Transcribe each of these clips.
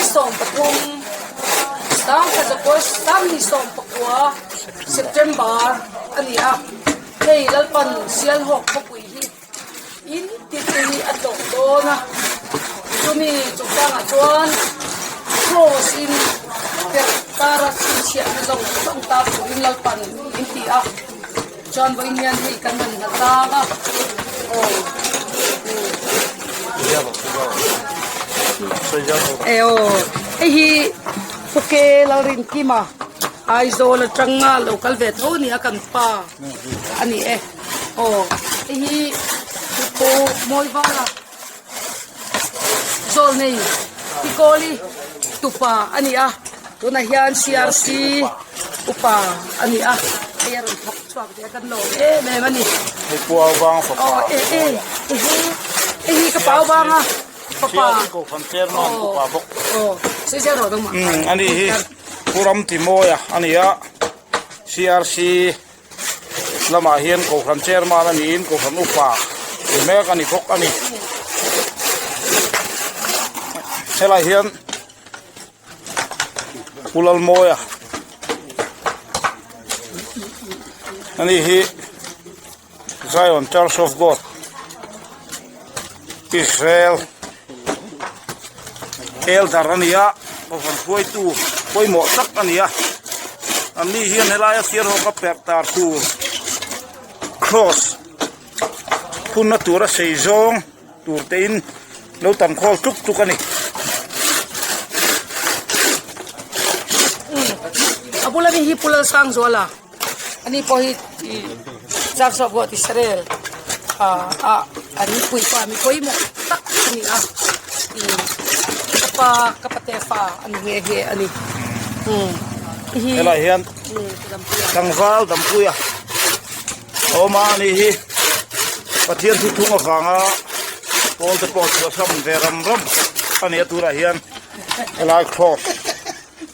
13 Sangkhat 19 September a ni a, hei Lalpan Sialhawk khawpui hi in tite hi a tlawh dawn a, chumi chungchangah chuan Cross in perh tara chhinchhiahna zawng zawng tar turin Lalpan min ti a. Chuan vawiin hian hei kan han hla tlang a, aw e aw hei hi Puke Lalrinkima Aizawl atanga lo kal ve tho a ni a kan pa a ni e aw hei hi Pu Mawivala. Zawlnei Tikawli tupa a ni a, tunah hian CRC upa a ni a, hei a rawn thawk chhuak ve a kan lawm em em a ni. Hei pua vang fapa. Aw e e e he hei hi ka pau vang a fapa. CRC kohhran chairman upa bawk. Aw sei zel rawh dawng mah. Umm a ni hi Pu Ramtimawia a ni a CRC Lamah hian Kohhran chairman a niin Kohhran upa ni mek a ni bawk a ni. Helai hian Pu Lalmawia ani hi Zion Church of God Israel Elder a ni a Kohhran hruaitu pawimawh tak a ni a anni hian helaia siar ho ka perh tar tur cross phunna tura sei zawng tur te in lo tam khawl tuk tuk a ni. A bula mi hi Pu Lalsangzuala ani pawh hi Church of God Israel ah an puipa mi pawimawh tak a ni a ih ka pa ka pate fa a ni nghe nghe a ni umm hi helai hian tlangval dampuia a awm a ani hi Pathian thu thung avanga pawl te pawh chhuahsam ve ram ram a ni a tunah hian helai cross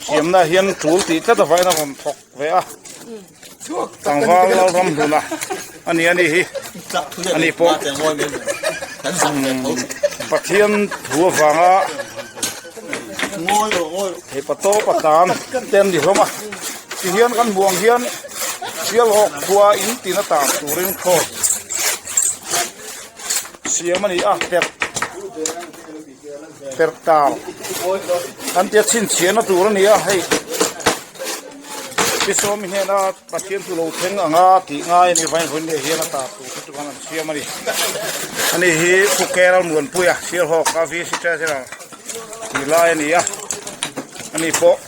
siamna hian tul tih tlat avangin a rawn thawk ve a. Tlangval lalram hluna a ni a ni hi a ni pawh Pathian thu avanga theipa tawp a tan te an ni hlawm a tihian kan hmuh ang hian Sialhawk khua in tin a tan turin cross siam a ni a perh perh tar an tia chhinchhiahna tur a ni a hei. Tisawmi hnena Pathian chu lo thleng anga tih ngai a ni vain vawiin leh hian a tar tur te chu khan an siam a ni. Ani hi Pu Keral Muanpuia Sialhawk a VC Treasurer tih lai a ni a. Ani pawh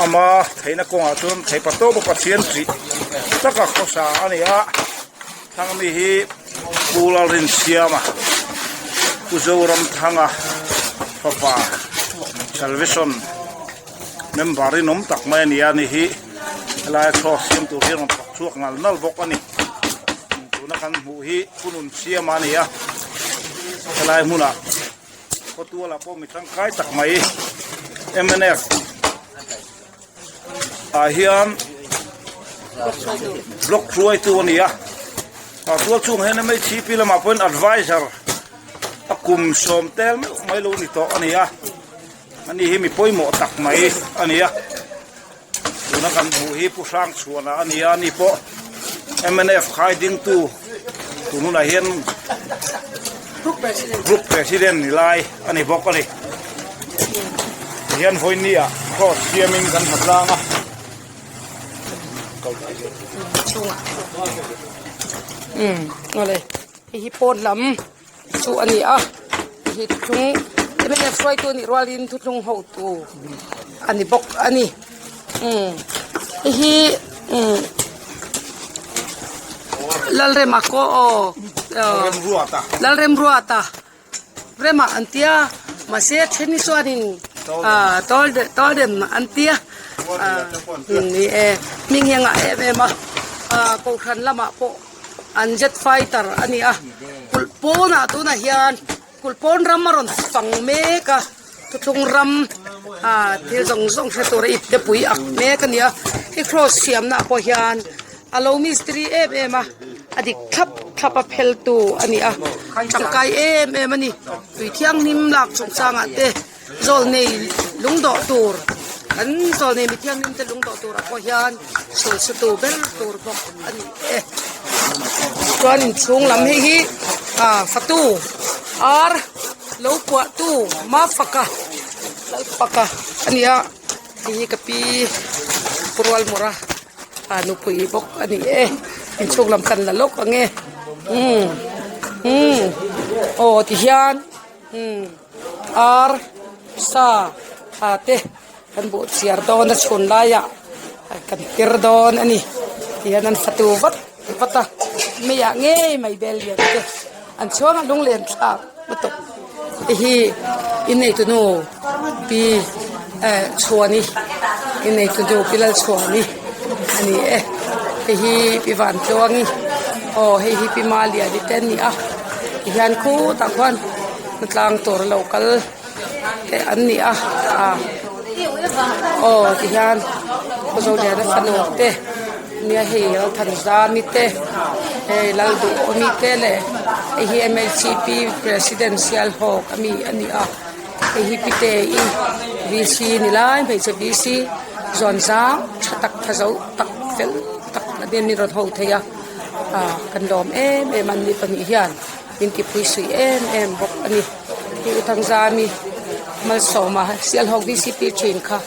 ama theihna kawngah chuan theipa tawpa Pathian tih taka khawsa a ni a. Thlang ami hi Pu Lalrinsiama Pu Zoramthanga fapa Salvation. Member rinawm tak mai a ni a ni hi helai cross siam tur hi a rawn thawk chhuak nal nal bawk a ni tuna kan hmuh hi hunun siam a ni a helai hmunah khawtualah pawh mi tangkai tak mai mnf ah hian block hruaitu a ni a ah tual chhungah hian mhip lamah pawhin adviser a kum sawm tel meuh mai lo ni tawh a ni a. Ani hi mi pawimawh tak mai a ni a, tuna kan hmuh hi Pu Hrangchhuana a ni a, ani pawh mnf khai dingtu tun hunah hian group president ni lai a ni bawk a ni. Tihian vawiin ah cross siamin kan hmu tlang a. Hei hi pawn lam. chu a ni a hi thuthlung mnf hruaitu a nih rualin thuthlung hotu a ni bawk a ni umm hei hi umm Lalrema kaw aw Lalremruata Rema an tia mahse a then hi chuanin ah tawlrem an tia ah ni e hming hi a ngah em em a ah kohhran lamah pawh. An jet fighter a ni a, kulh pawnah tunah hian kulh pawn ram a rawn fang mek a, thuthlung ram ah thil zawng zawng hre tur a ip te pui ak mek a ni a, hei cross siamna ah pawh hian a lo mistiri em em a, a dik thlap thlap a phel tu a ni a, tangkai em em a ni, tui thianghlim lak chungchangah te zawl nei. Lungdawh tur kan zawlnei mithianghlim te lungdawh turah pawh hian sawi su tu ber tur bawk a ni e. Chuan inchhung lam hei hi ah fatu ar lo kuah tu mafaka lalfaka a ni a hei hi ka pi purual mawra ah nupui bawk a ni e inchhung lam kan la lawk ang e umm umm aw tihian umm. Ar sa ha te kan buh chhiar dawn a chhun laiah kan tir dawn a ni tihian an fatu vat vat a meiah ngei mai bel lian te an chhuang a lunglen thlak lutuk hei hi inneitunu pi eh chhuani inneitunu pi Lalchhuani a ni e hei hi pi Vantluangi aw hei hi pi Maliani te an ni a tihian khutah khuan. Tlang tur lo kal te an ni a ah aw tihian Khawzoliana fanu te nia hei Lalthanzami te hei Lalduhawmi te leh hei hi M H C P president Sialhawk ami a ni a hei hi Pite i V C ni lai hmeichhe V C zawn zang tha tak tha zo tak fel tak a nia min rawn ho thei a ah kan lawm em em a ni pahnih hian. Min ti phui suih em em bawk a ni. Hei U Thangzami Malsawma Sialhawk V C P thin kha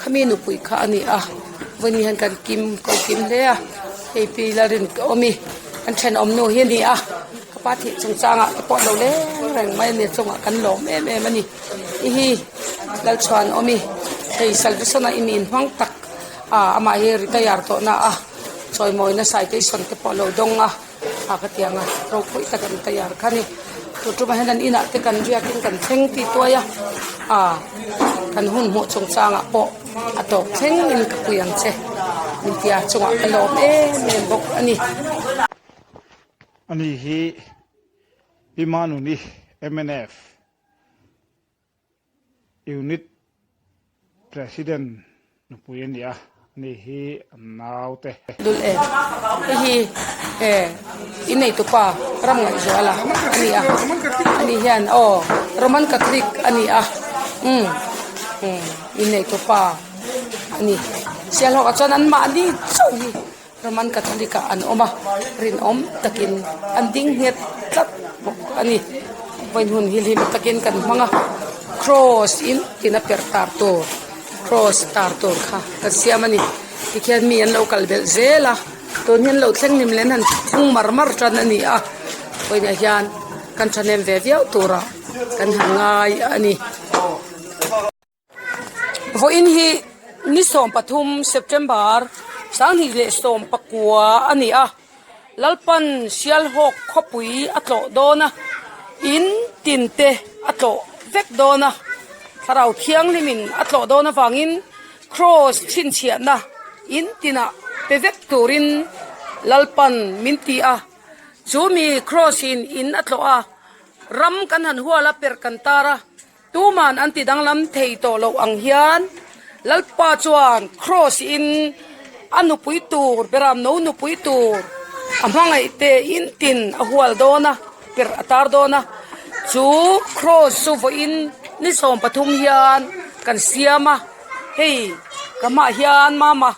khami nupui kha a ni a vawiin hian kan kim ko kim hle a hei pi Lalrin ka awm i kan thenawm nu hi a ni a ka pa thih chungchangah te pawh a lo leng reng mai a ni a chungah kan lawm em em a ni i hi Lalchhuan awm i hei Salvation-a i min hmang tak a amah hi retire tawh na a chawimawina citation te pawh a lo dawng a. A ka tiang a ropui tak an tayar kha ni tu tumah hian an inah te kan riak in kan thleng tih tuai a ah kan hun hmuh chung changah pawh a tawp thleng in ka pui ang che min tia chungah ka lawm em em bawk a ni. Ani hi Pi Manuni mnf. Unit President nupui a ni a, ani hi an naute. Dul em hei hi e i neitupa ram ngaihzuala a ni a ani hian aw Roman Catholic a ni a umm umm i neitupa a ni Sialhawkah chuan anmahni chauh hi Roman Catholic ah an awm a, rinawm takin an ding nghet tlat bawk a ni. Vawiin hun hi hlim takin kan hmang a, cross in tina perh tar tur cross tar tur kha kan siam a ni. Tikhian mi an lo kal belh zel a, tun hi an lo thleng hlim leh an han phung mar mar tan a ni a, vawiinah hian kan thahnem ve viau turah kan han ngai a ni. Vawiin hi ni 13 September 2019 a ni a, Lalpan Sialhawk khawpui a tlawh dawn a, in tin te a tlawh vek dawn a, Thlarau Thianghlimin a tlawh dawn avangin Kraws chhinchhiahna in tinah pe vek turin Lalpan min ti a, chu mi Kraws in in a tlawh a, ram kan han hual a perh kan tar a. Tuman an ti danglam thei tawh loh ang hian Lalpa chuan Kraws in a nupui tur, Beram no nupui tur a hmangaih te in tin a hual dawn a, perh a tar dawn a. Chu Kraws chu vawiin ni 13 hian kan siam a, hei ka hmaah hian mama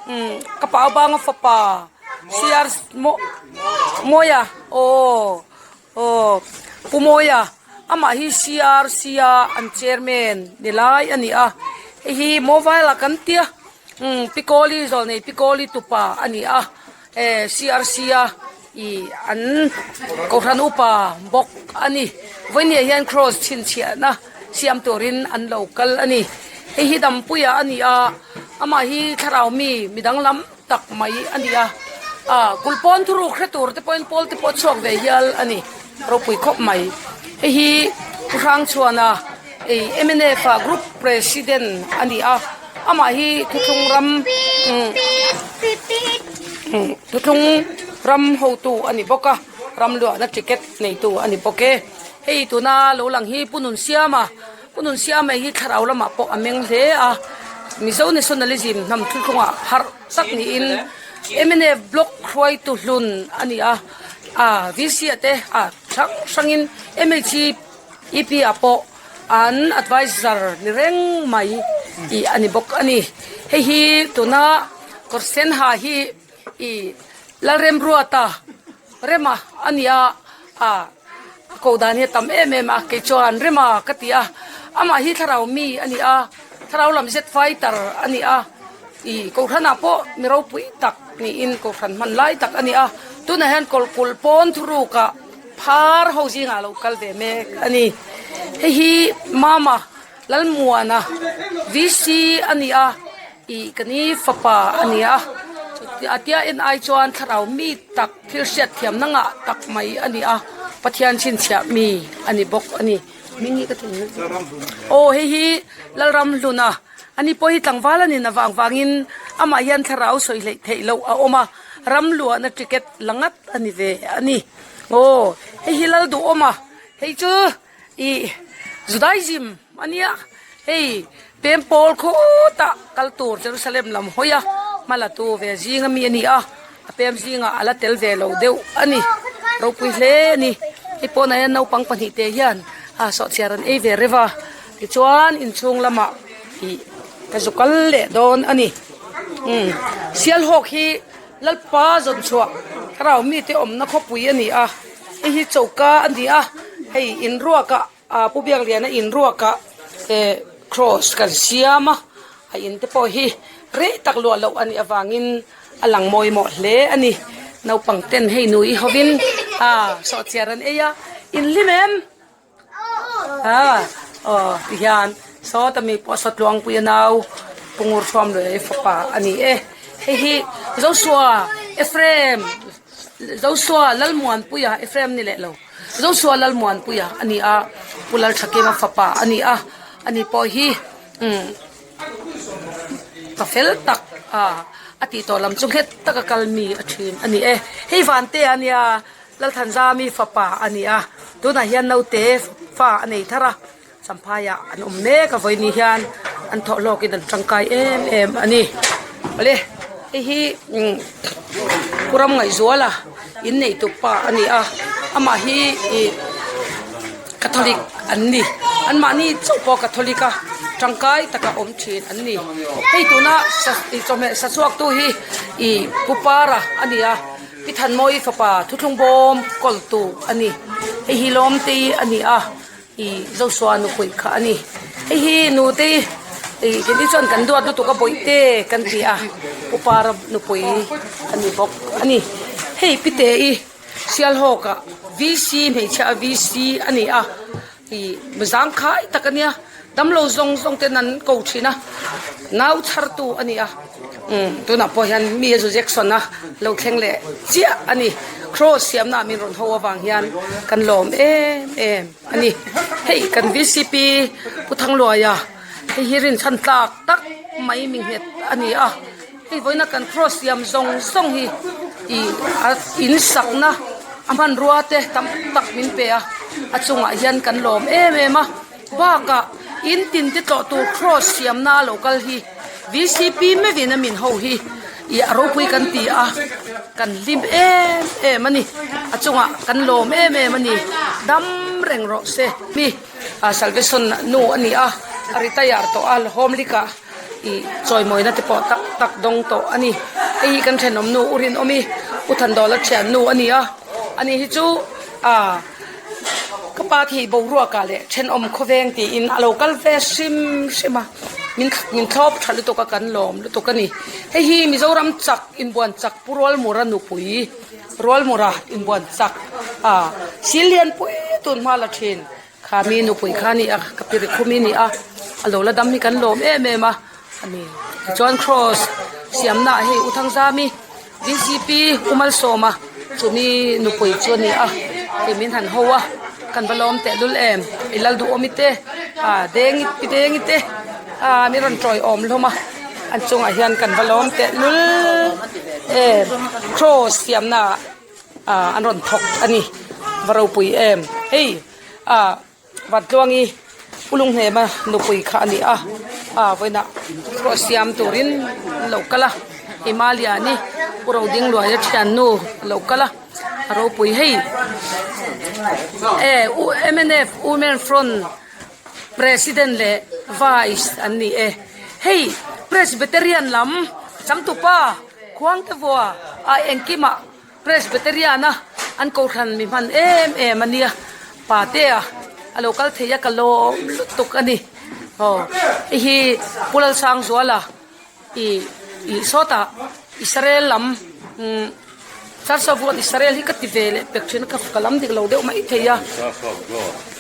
umm ka pau banga fapa CR Mawia aw. Aw, Pu Mawia, amah hi CRC a an chairman ni lai a ni a, hei hi mobile ah kan tia, umm Pi Kawli zawlnei Pi Kawli tupa a ni a, eh CRC a ih an kohhran upa bawk a ni, vawinia hian cross chhinchhiahna siam turin an lo kal a ni, hei hi Dampuia a ni a, amah hi thlarau mi midang lam. tak mai a ni a, ah kulhpawn thuruk hre tur te pawhin pawl te pawh a chhuak ve hial a ni ropui khawp mai hei hi Pu Hrangchhuana ei mnf ah group president a ni a amah hi thuthlung ram umm thuthlung ram hotu a ni bawk a ram luahna ticket neitu a ni bawk e hei tuna lo lang hi Pu Nunsiama. Pu Nunsiama hi thlarau lamah pawh a meng hle a, Mizo Nationalism hnam thuthlungah harh tak niin mnf Block hruaitu hlun a ni a, a VC ah te a hrang hrangin MHEP ah pawh an adviser ni reng mai tih a ni bawk a ni. Hei hi tuna kawr sen ha hi ih Lalremruata Rema a ni a, ah a ko dan hi a tam em em a, kei chuan Rema ka ti a, amah hi thlarau mi a ni a, thlarau lam zet fighter a ni a, ih kohhranah pawh mi ropui tak niin kohhran hman lai tak a ni a, tunah hian kawlkulh pawn thurukah phar ho zingah a lo kal ve mek a ni. Hei hi Mama Lalmuana VC a ni a, ih ka ni fapa a ni a, a tia en ai chuan thlarau mi tak thil hriat thiamna ngah tak mai a ni a, Pathian chhinchhiah mi a ni bawk a ni. Hming hi ka thei ngei aw hei hi Lalramhluna a ni pawh hi tlangval a nin avang vangin amah hian thlarau sawi hleih theih loh a awm a, ram luahna ticket la ngat a ni ve a ni. Aw hei hi Lalduhawma hei chu. Ih Judaism a nia hei Temple khawtah kal tur Jerusalem lam hawi a hma la tu ve zing ami a ni a a pem zingah a la tel ve lo deuh a ni ropui hle a ni hei pawnah hian naupang pahnih te hian a sawhchiar an ei ve reuh a tichuan inchhung lamah ih ka zu kal leh dawn a ni umm Sialhawk hi Lalpa zawn chhuah thlarau mite awmna khawpui a ni a hei hi choka a ni a hei inruakah ah Pu Biakliana inruakah eh cross kan siam a a in te pawh hi rei tak luah loh a nih avangin a lang mawimawh hle a ni naupang ten hei nui hovin ah sawhchiar an ei a inhlim em. A aw ti hian sawta mi pawh saw tluangpui a nau pungur thuam lui a fapa a ni e hei hi Joshua Ephraim Joshua Lalmuanpuia Ephraim ni leh lo Joshua Lalmuanpuia a ni a Pu Lalthakima fapa a ni a ani pawh hi umm ka fel tak a a tih tawh lam chu nghet taka kal mi a thin a ni e hei vante a nia. Lalthanzami fapa a ni a, tunah hian naute fa a nei thar a, Champhaiah an awm mek a vawiin hian an thawh hlawkin an tangkai em em a ni. Awle hei hi umm Pu Ramngaihzuala inneih tu pa a ni a, amah hi ih Catholic an ni, anmahni chauh pawh Catholic a tangkai taka awm thin an ni. Hei tuna chawhmeh sa chhuak tu hi ih Pu Para a ni a. Pi Thanmawii fapa thuthlung bawm kawltu a ni. Hei hi Lawmtei a ni a, ih Joshua nupui kha a ni. Hei hi Nutei ih keini chuan kan duat lutuk a bawihte kan ti a, Pu Para nupui a ni bawk a ni. Hei Pitei Sialhawkah VC hmeichhia a VC a ni a, ih zangkhai tak a nia. Damlo zawng zawng ten an ko thin a, nau chhartu a ni a, umm tunah pawh hian mi a zu Jackson a lo thleng leh chiah a ni, cross siamna ah min rawn ho avang hian kan lawm em em a ni, hei kan vcp Pu Thangluaia hei hi rinchhan tlak tak mai mi nghet a ni a, hei vawiina kan cross siam zawng zawng hi ih a in sakna a hmanrua te tam tak min pe a, a chungah hian kan lawm em em a. Bakah in tin te tlawh tur cross siamna a lo kal hi vcp meuhin a min ho hi ih a ropui kan ti a kan hlim em em a ni a chungah kan lawm em em a ni dam reng rawh se mi ah salvation nu a ni a a retire tawh a home lika ih chawimawina te pawh tak tak dawng tawh a ni hei hi kan thenawm nu u rinawmi u thandawla thian nu a ni a ani hi chu ah. Ka pa khi boruakah leh thenawm khawveng tiin a lo kal ve hrim hrim a, min min thlawp tha lutuk a kan lawm lutuk a ni. Hei hi Mizoram chak inbuan chak Pu Rualmura nupui Rualmura inbuan chak a thil lian pui tun hma la thin kha mi nupui kha a ni a, ka pi rikhumi a ni a, a lo la dam hi kan lawm em em a a ni. Tichuan cross siamna ah hei U Thangzami. Vcp U Malsawma chumi nupui chu a ni a, hei min han ho a, kan va lawm teh lul em, i lal duhawmi te ah dengi pi dengi te ah min rawn tawiawm hlawm a, an chungah hian kan va lawm teh lul em, cross siamna ah an rawn thawk a ni, va ropui em, hei ah. Vatluangi Pu Lunghnema nupui kha a ni a, a vawiinah pawh siam turin an lo kal a, Himaliani Pu Rodingluaia thiannu a lo kal a, a ropui hei e mnf Women Front. President leh Vice an ni e. Hei Presbyterian lam changtupa Khuangtevua ah engkimah Presbyterian a an kohhran mi hman em em a nia. Patea a lo kal thei a ka lawm lutuk a ni. Aw hei hi Pu Lalsangzuala ih ih sawtah Israel lam umm Church of God Israel hi ka ti ve leh pek thin a ka lam dik lo deuh mai thei a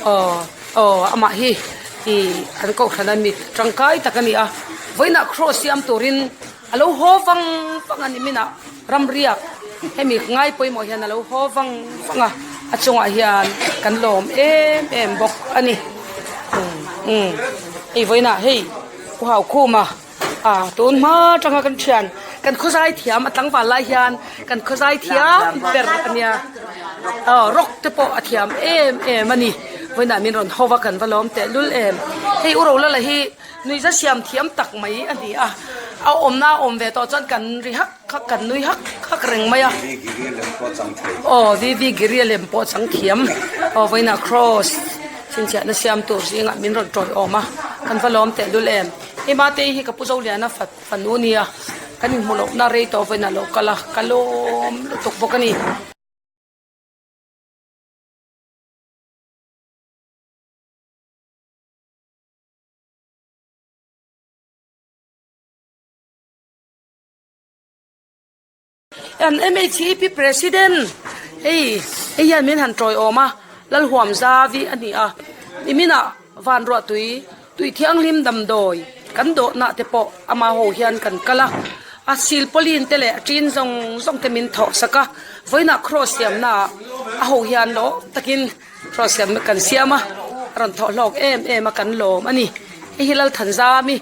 aw aw amah hi ih an kohhran a mi tangkai tak a ni a vawiinah cross siam turin a lo haw vang vang a ni minah ramriak hemi ngai pawimawh hian a lo haw vang vang a a chungah hian kan lawm em em bawk a ni umm umm hei vawiinah hei Pu Haukhuma ah tun hma atanga kan thian kan khawzai thiam a tlangval lai hian kan khawzai thiam ber a nia aw rock te pawh a thiam em em a ni vawiinah min rawn hova kan va lawm tehlul em hei u Rolala hi nuihza siam thiam tak mai a ni a a awmna a awm ve tawh chuan kan ri hak hak kan nui hak hak reng mai a aw VV Giri a lem pawh chang thiam aw vawiinah cross. Chhinchhiahna siam tur zingah min rawn tawiawm a, kan va lawm tehlul em. Hei Matei hi ka pu Zoliana fanu nia, kan inhmu lohna rei tawh vawiin a lo kal a, ka lawm lutuk bawk a ni. An MHEP President hei hei hian min han tawiawm a, Lalhuam Zavi a ni a, niminah Vanruah tui tui thianghlim damdawi kan dawhna te pawh ama ho hian kan kal a, a silpauline te leh a ṭin zawng zawng te min thawh sak a, vawiinah cross siamna ah a ho hian lawm takin cross siamna kan siam a, a rawn thawh hlawk em em a kan lawm a ni, hei hi Lalthanzami.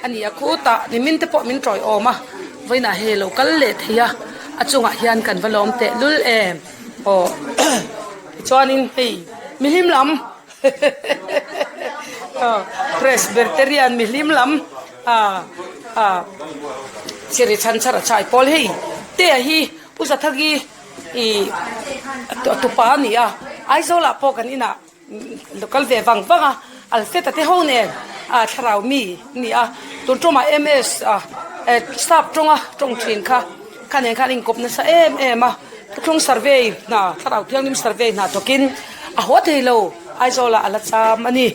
A ni a khutah nimin te pawh min tawiawm a, vawiinah hei lo kal leh thei a, a chungah hian kan va lawm teh lul em aw tichuanin hei mihlim lam aw Presbyterian mihlim lam ah ah Siri Chhanchhara chai pawl hei te hi U Zathagi ih tupa a ni a, Aizawl ah pawh kan inah. Lo kal ve vang vang a, Alfred-a te ho nen a thlarau mi a ni a, tun tumah MS a sap tawnga tawng thin kha kha nen khan a inkawp nasa em em a, thuthlung survey hna thlarau thianghlim survey hna thawkin a haw thei lo Aizawlah a la cham a ni.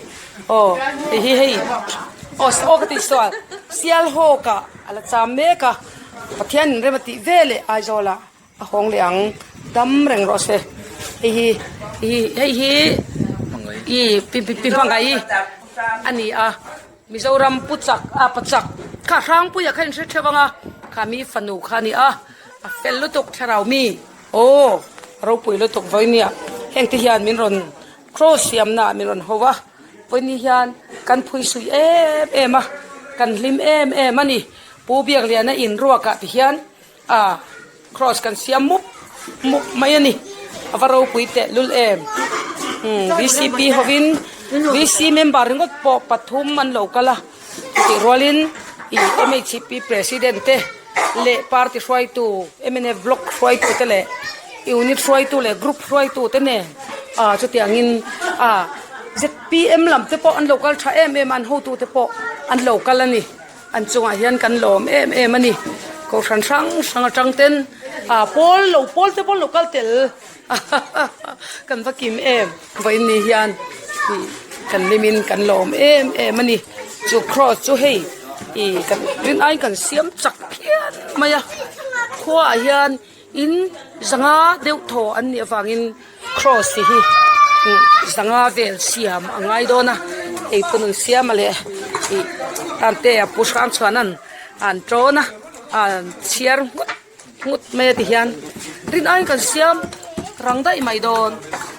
Aw hei hi hei aw aw ka tih sual Sialhawkah a la cham mek a, Pathian inrem a tih veleh Aizawlah. A hawng leh ang dam reng rawh se hei hi hei hi i pi pi hmangaih a ni a Mizoram pu chak a pa chak kha hrangpuia kha in hre theuh ang a kha mi fanu kha a ni a a fel lutuk thlarau mi aw ropui lutuk vawinia heng te hian min rawn cross siamna ah min rawn ho a vawiin hian kan phui suih em em a kan hlim em em a ni Pu Biakliana inruak ah ti hian. A cross kan siam mup mup mai a ni a va ropui teh lul em umm vcp hovin vc member ringawt pawh pathum an lo kal a chutih rualin ih mhp president te leh party hruaitu mnf block hruaitu te leh unit hruaitu leh group hruaitu te nen ah chutiangin ah zpm lam te pawh an lo kal tha em em a an hotu te pawh an lo kal a ni. An chungah hian kan lawm em em a ni. Kohhran hrang hrang atang ten ah pawl lo pawl te pawl lo kal tel kan va kim em. Vawiin ni hian ih kan hlimin kan lawm em em a ni. Chu cross chu hei ih kan rin aiin kan siam chak phian mai a. Khuaah hian in zanga deuh thaw an nih avangin cross hi zanga vel siam a ngai dawn a hei pawn an siam a leh ih tan te a pu hrang chuan an an tawn a an chhiar nghut nghut mai a ti hian rin aiin kan siam rang daih mai dawn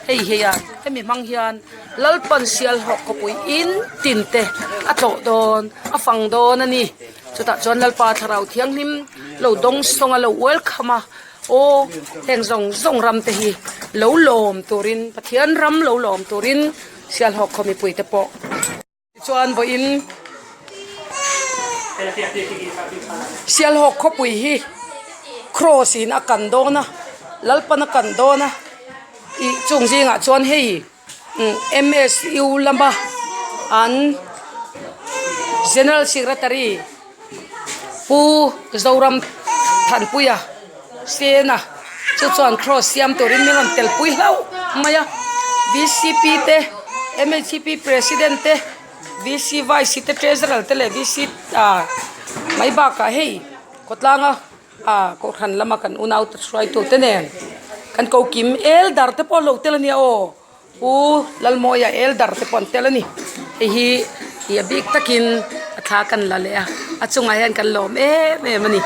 hei hei a hemi hmang hian Lalpan Sialhawk khawpui in tin te a tlawh dawn a fang dawn a ni chutah chuan Lalpa thlarau thianghlim lo dawng sawng a lo welcome a. Aw, heng zawng zawng ram te hi lo lawm turin, Pathian ram lo lawm turin Sialhawk khaw mipui te pawh chuan vawiin Sialhawk khawpui hi Cross in a kan dawn a, Lalpan a kan dawn a, ih chung zingah chuan hei MSU lama. An General Secretary Pu Zoram Thanpuia Sena chu chuan cross siam turin min rawn tel pui hlauh mai a V C P te M H C P President te V C Vice te Treasurer te leh V C ah mai bakah hei khawtlanga ah kohhran lama kan unau te hruaitu te nen kan ko kim elder te pawh lo tel ania aw. Pu Lalmawia elder te pawh an tel a ni. Hei hi ih a bik takin a thla kan la leh a, a chungah hian kan lawm em em a ni.